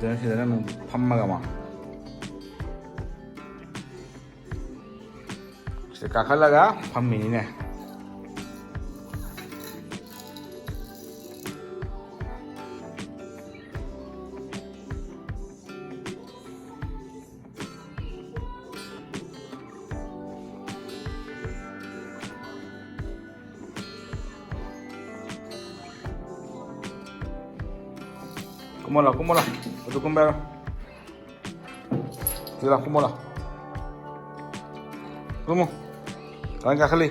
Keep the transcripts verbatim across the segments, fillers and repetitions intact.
ꯁꯤꯗꯅ, ꯁꯤꯗꯅ ꯑꯗꯨꯝ ꯐꯝꯃꯒ ꯑꯃ꯫ ꯁꯤꯗ ꯀꯥꯈꯠꯂꯒ ꯐꯝꯃꯤꯅꯤꯅꯦ꯫ ꯀꯨꯝꯃꯣ ꯂꯥꯎ, ꯀꯨꯝꯃꯣ ꯂꯥꯎ꯫ ꯑꯗꯨ ꯀꯨꯝꯕ ꯌꯥꯔꯣꯏ꯫ ꯁꯤꯗ ꯂꯥꯎ, ꯀꯨꯝꯃꯣ ꯂꯥꯎ꯫ ꯀꯨꯝꯃꯣ꯫ ꯀꯃꯥꯏ ꯀꯥꯈꯠꯂꯤ?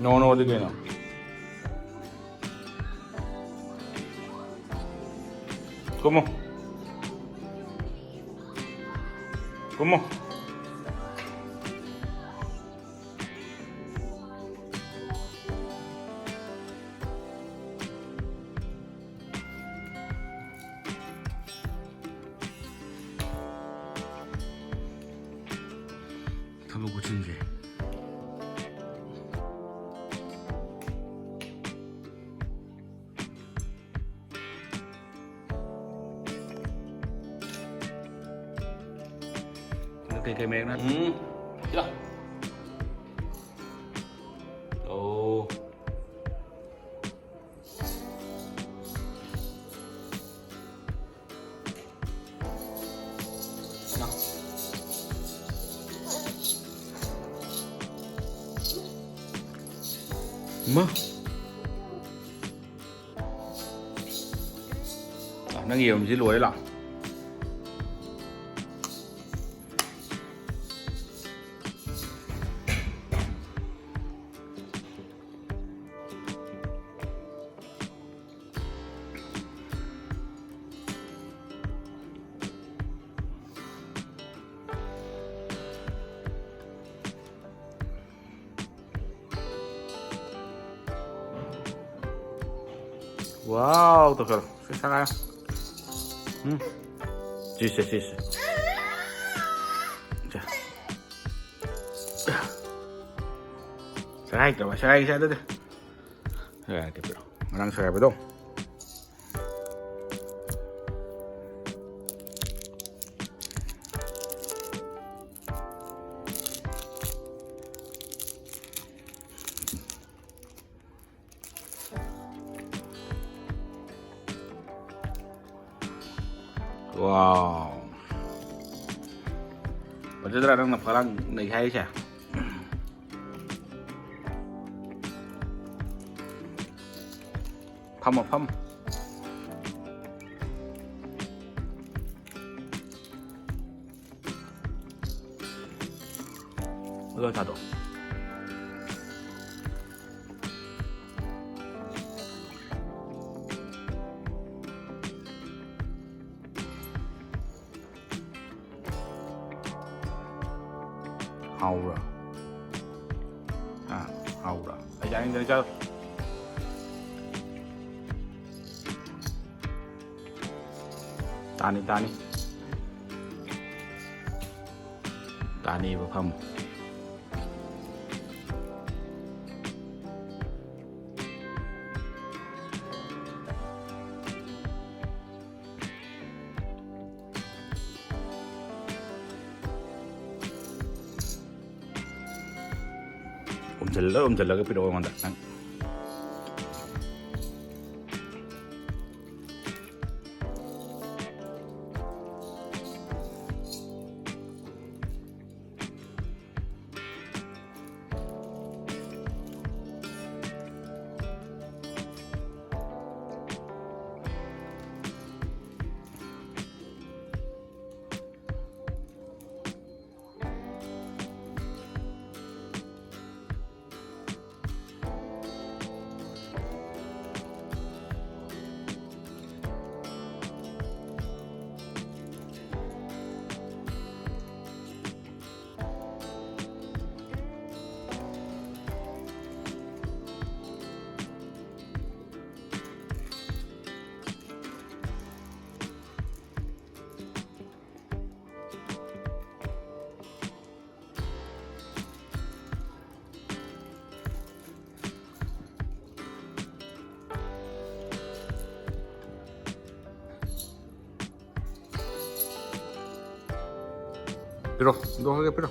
ꯅꯣ, ꯅꯣꯗꯤ ꯀꯩꯅꯣ? ꯀꯨꯝꯃꯣ꯫ ꯀꯨꯝꯃꯣ꯫ ꯊꯕꯛ ꯈꯨꯠꯁꯤꯟꯁꯦ꯫ ꯀꯩꯀꯩ ꯃꯌꯦꯛꯅꯣ? ꯎꯝ꯫ ꯁꯤꯗ꯫ ꯑꯣ꯫ ꯃꯥ꯫ ꯑ, ꯅꯪꯒꯤ ꯌꯦꯔꯨꯝꯁꯤ ꯂꯣꯏꯔꯦ ꯂꯥꯎ꯫ ꯋꯥꯎ, ꯇꯧꯁꯜꯂꯣ꯫ ꯁꯤ ꯁꯥꯟꯅꯔꯣ꯫ ꯎꯝ꯫ ꯁꯤꯁꯦ, ꯁꯤꯁꯦ꯫ ꯁꯦ꯫ ꯁꯦꯒꯥꯏꯗ꯭ꯔꯕ? ꯁꯦꯒꯥꯏꯒꯦꯁꯦ ꯑꯗꯨꯗꯤ꯫ ꯁꯦꯒꯥꯏꯔꯛꯀꯦ, ꯄꯤꯔꯛꯑꯣ꯫ ꯉꯔꯥꯡ ꯁꯦꯒꯥꯏꯕꯗꯣ꯫ Wow. ꯐꯖꯗ꯭ꯔꯥ ꯅꯪꯅ ꯐꯛꯂꯥꯡ ꯅꯩꯈꯥꯏꯔꯤꯁꯦ? ꯐꯝꯃꯣ, ꯐꯝꯃꯣ꯫ ꯂꯣꯏ ꯊꯥꯗꯣꯛ꯫ ꯍꯥꯎꯕ꯭ꯔꯥ? ꯑꯥ, ꯍꯥꯎꯕ꯭ꯔꯥ? ꯑꯩ ꯆꯥꯅꯤꯡꯗ꯭ꯔꯦ, ꯆꯥꯔꯣ꯫ ꯇꯥꯅꯤ, ꯇꯥꯅꯤ꯫ ꯇꯥꯅꯤꯕ ꯐꯝ꯫ ꯎꯝꯖꯜꯂ ꯎꯝꯖꯜꯂꯒ ꯄꯤꯔꯛꯑꯣ ꯑꯩꯉꯣꯟꯗ ꯅꯪ꯫ ꯄꯤꯔꯣ, ꯍꯨꯟꯗꯣꯛꯑꯒꯦ, ꯄꯤꯔꯣ꯫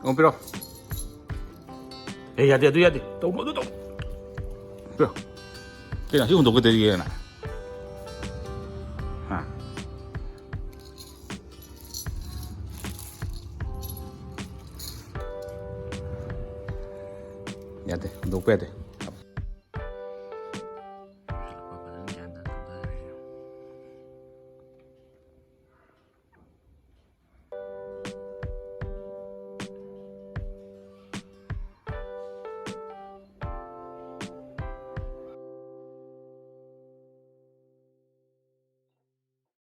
ꯑꯣ, ꯄꯤꯔꯣ꯫ ꯑꯦ, ꯌꯥꯗꯦ, ꯑꯗꯨ ꯌꯥꯗꯦ꯫ ꯇꯧꯅꯨ, ꯑꯗꯨ ꯇꯧ꯫ ꯄꯤꯔꯣ꯫ ꯀꯩꯅꯣ, ꯁꯤ ꯍꯨꯟꯗꯣꯛꯀꯗꯣꯏꯒꯦꯅ? ꯍꯥ? ꯌꯥꯗꯦ, ꯍꯨꯟꯗꯣꯛꯄ ꯌꯥꯗꯦ꯫